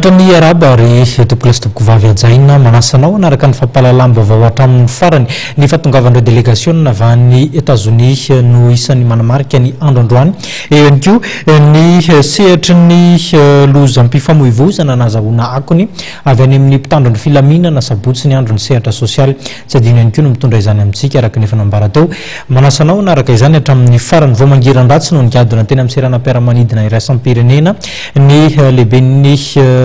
Mahafinaritra ny arahaba ry tompokolahy sy tompokovavy hajaina. Manasa anao hanaraka ny fampahalalam-baovao hatramin'ny farany. Ny fahatongavan'ireo delegasiona avy any Etazonia no isan'ny manamarika ny andro androany. Eo ihany koa ny sehatry ny lozam-pifamoivoizana nahazahoana akony avy any amin'ny mpitandro ny filaminana sabotsy ny andron'ny sehatra sosialy. Tsy adino ihany koa ny mitondra izany amintsika araka ny efa nambara teo. Manasa anao hanaraka izany hatramin'ny farany. Vao mangiran-dratsy no nigadona teny amin'ny seranam-piaramanidina iraisam-pirenena ny lehiben'ny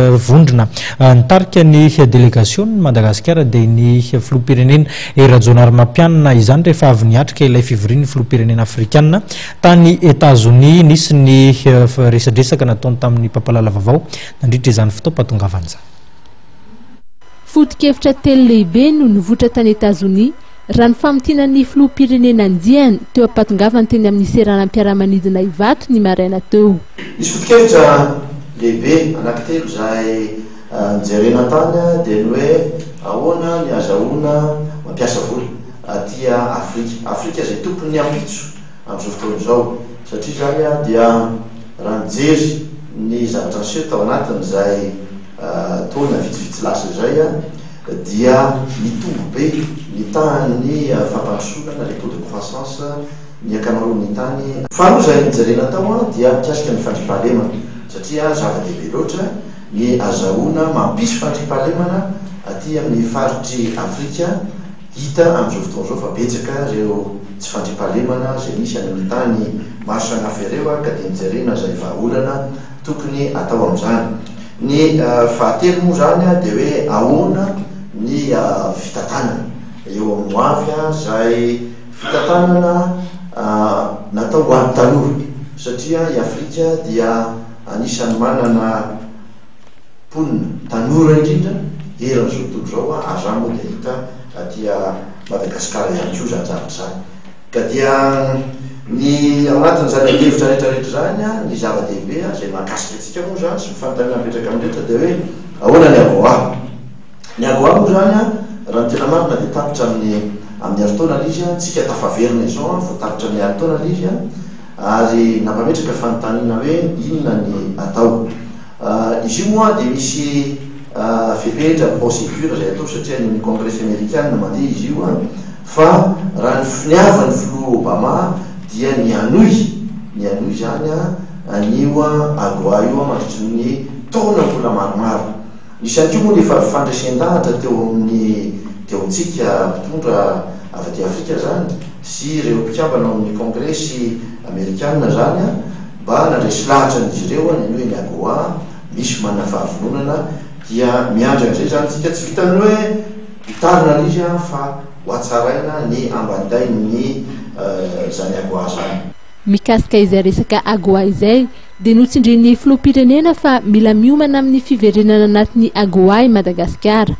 vondrona nitarika ny delegasionin'i Madagasikara dia ny filoham-pirenena Hery Rajaonarimampianina izany rehefa avy niatrika ilay fivorian'ny filoham-pirenena afrikanina tany Etazonia. Nisy ny resadresaka nataony tamin'ny mpampahalala vaovao nandritra izany fotoam-pahatongavana izany. Foto-kevitra telo lehibe no nivoitra tany Etazonia, raha ny famintinan'ny filoham-pirenena andiany teo am-pahatongavany teny amin'ny seranam-piaramanidina Ivato ny maraina teo. Nisy foto-kevitra lehibe anankitelo izay nojerena tany dia ny hoe ahoana ny azahoana mampiasa vola aty Afrika. Afrika izay tompon'ny ampitso amin'izao fotoana izao satria izany dia raha nijery ny zavatra niseho tao anatin'izay taona vitsivitsy lasa izay dia nitombo be ny tahan'ny fampandrosoana na le taux de croissance ny ankamaroan'ny tany. Faharoa izay nojerena tao dia mikasika ny fandriampahalemana satria zava-dehibe loatra ny azahoana mampisy fandriampahalemana aty amin'ny faritr'i Afrika. Hita amin'izao fotoana izao fa betsaka ireo tsy fandriampahalemana izay misy any amin'ny tany maro samihafa ireo ka dia nijerena izay vahaolana tokony atao amin'izany. Ny fahatelo moa izany dia hoe ahoana ny fitantanana eo amin'ny ho avy izay fitantanana natao ho an'ny tanora satria i Afrika dia anisan'ny manana mponina tanora indrindra eran'izao tontolo izao ary izany moa dia hita aty Madagasikara ihany koa izany zavatra izany. Ka dia ny ao anatin'izany adihevitra rehetra rehetra izany ny zava-dehibe izay mahakasika antsika moa izany sy ny fanontaniana mipetraka amin'ny rehetra dia hoe ahoana ny AGOA? Ny AGOA moa izany raha ny tena marina dia tapitra amin'ny amin'ny herintaona ilay izy, tsika tafaverina izao vao tapitra ny herintaona ilay izy ary nampametraka fanontaniana hoe inona ny atao? Izy io moa dia misy fepetra, procédure, izay atao satria any amin'ny Kongresy Amerikana mandeha izy io fa raha ny finiavan'ny filoha Obama dia ny hanohy, ny hanohy izany an'io AGOA io mandritry ny taona mbola maromaro. Nisy ihany koa moa ny efa fandresen-dahatra teo amin'ny teo amintsika mpitondra avy aty Afrika izany sy ireo mpikambana ao amin'ny Kongresy Amerikana izany Mba nandresy lahatra an'izy ireo ny hoe ny AGOA misy manana fahavononana dia miandry an'izay izany isika, tsy vitan'ny hoe hitarina ilay izy fa ho hatsaraina ny ambandain'ny izany AGOA izany. Mikasika izay resaka AGOA izay dia notsindrin'ny filoham-pirenena fa mila miomana amin'ny fiverenana anatin'ny AGOA i Madagasikara.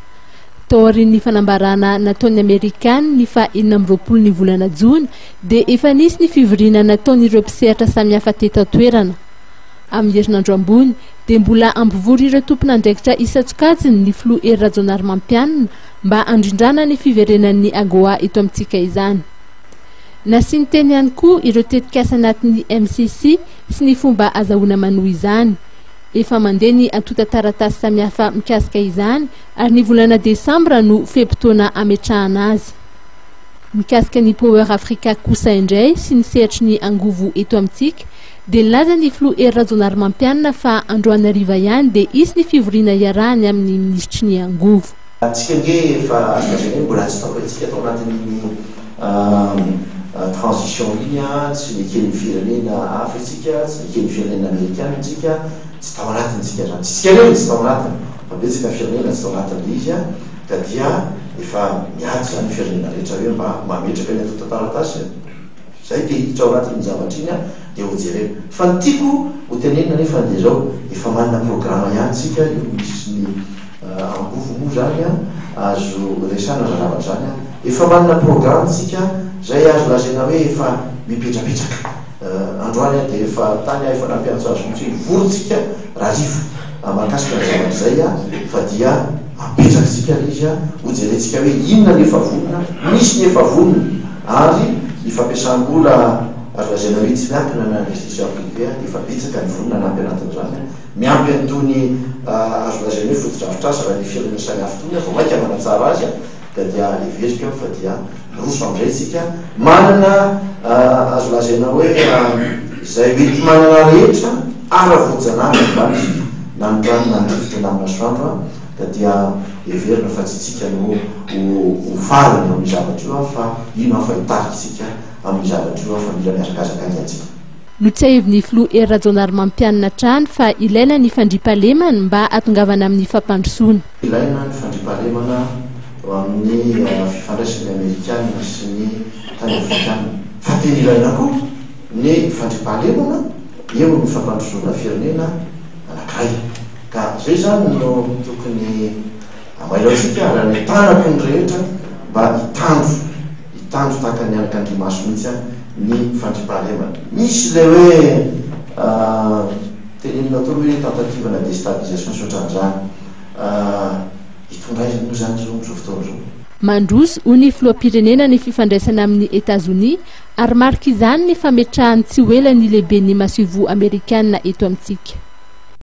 Taorian'ny fanambarana nataon'ny Amerikana ny faha 26 ny volana jona dia efa nisy ny fivoriana nataon'ireo mpisehatra samihafa teto an-toerana. Amin'ny herinandro ambony dia mbola hampivory ireo tompon'andraikitra isan-tsokajiny ny filoha Hery Rajaonarimampianina mba handrindrana ny fiverenan'ny AGOA eto amintsika izany. Nasiany teny ihany koa ireo tetikasa anatin'ny MCC sy ny fomba azahoana manohy izany. Efa mandeha ny antontan-taratasy samihafa mikasika izany ary ny volana desambra no fe-potoana hametrahana azy. Mikasika ny Power Africa kosa indray sy ny sehatry ny angovo eto amintsika dia nilaza ny filoha Hery Rajaonarimampianina fa androany hariva ihany dia hisy ny fivoriana hiarahany amin'ny minisitry ny angovo. Antsika ange efa azo lazaina hoe mbola tsy tao antsika tao anatin'iny transition iny, tsy neken'ny firenena hafa isika, tsy neken'ny firenena amerikana isika, tsy tao anatiny isika zany, tsy isika irery no tsy tao anatiny fa betsaka ny firenena tsy tao anatin'ilay izy. Ka dia efa miady izany ny firenena rehetra hoe mba mametraka ny antontan-taratasy izay te hiditra ao anatin'iny zavatra iny dia ho jerena. Fa ny tiako ho tenenina anefa dia izao, efa manana programa ihany isika, io minisitry ny angovo moa izany azo resahana izany zavatra izany, efa manana programa isika izay azo lazaina hoe efa mipetrapetraka. Androany aho dia efa tany aho efa nampiantso azy mihitsy hoe hivory tsika rahariva mahakasika ny zavatra izay fa dia apetraka tsika ilay izy hojerentsika hoe inona ny efa vonona, misy ny efa vonona ary ny fampiasam-bola. Azo lazaina hoe tsy miankina na investisseur privé dia efa betsaka ny vonona hanampy anatin'izany. Miampy an'itony azo lazaina hoe fotodrafitrasa avy any firenena samihafa itony vao mainka manatsara azy ka dia heveriko fa dia miroso amin'izay isika. Manana azo lazaina hoe izay hoenti-manana rehetra ara-voajanahary angamba isika na ny rano na ny rivotra na ny masoandro ka dia heverina fa tsy isika no ho farany amin'io zavatra io fa ino aho fa hitarika isika amin'io zavatra io fa mila mihazakazaka haingana isika. Notsiahivin'ny filoha Hery Rajaonarimampianina hatrany fa ilaina ny fandriampahalemana mba hahatongavana amin'ny fampandrosoana. Ilaina ny fandriampahalemana eo amin'ny fifandraisan'ny Amerikana sy ny tany Afrikana. Fa tena ilaina koa ny fandriampahalemana eo amin'ny fampandrosoana firenena anankiray. Ka izay izany no tokony hamailo antsika ary hanentanako ny rehetra mba hitandro, hitandro tahaka ny anakandrimaso mihitsy ny fandriampahalemana. Misy ilay hoe tenenina teo hoe tentative-na déstabilisation sy ohatran'izany. Hitondra aiza moa izany izao amin'izao fotoana izao? Mandroso, hoy ny filoham-pirenena ny fifandraisana amin'i Etazonia ary marik'izany ny fametrahany tsy ho ela ny lehiben'ny masoivoho amerikana eto amintsika.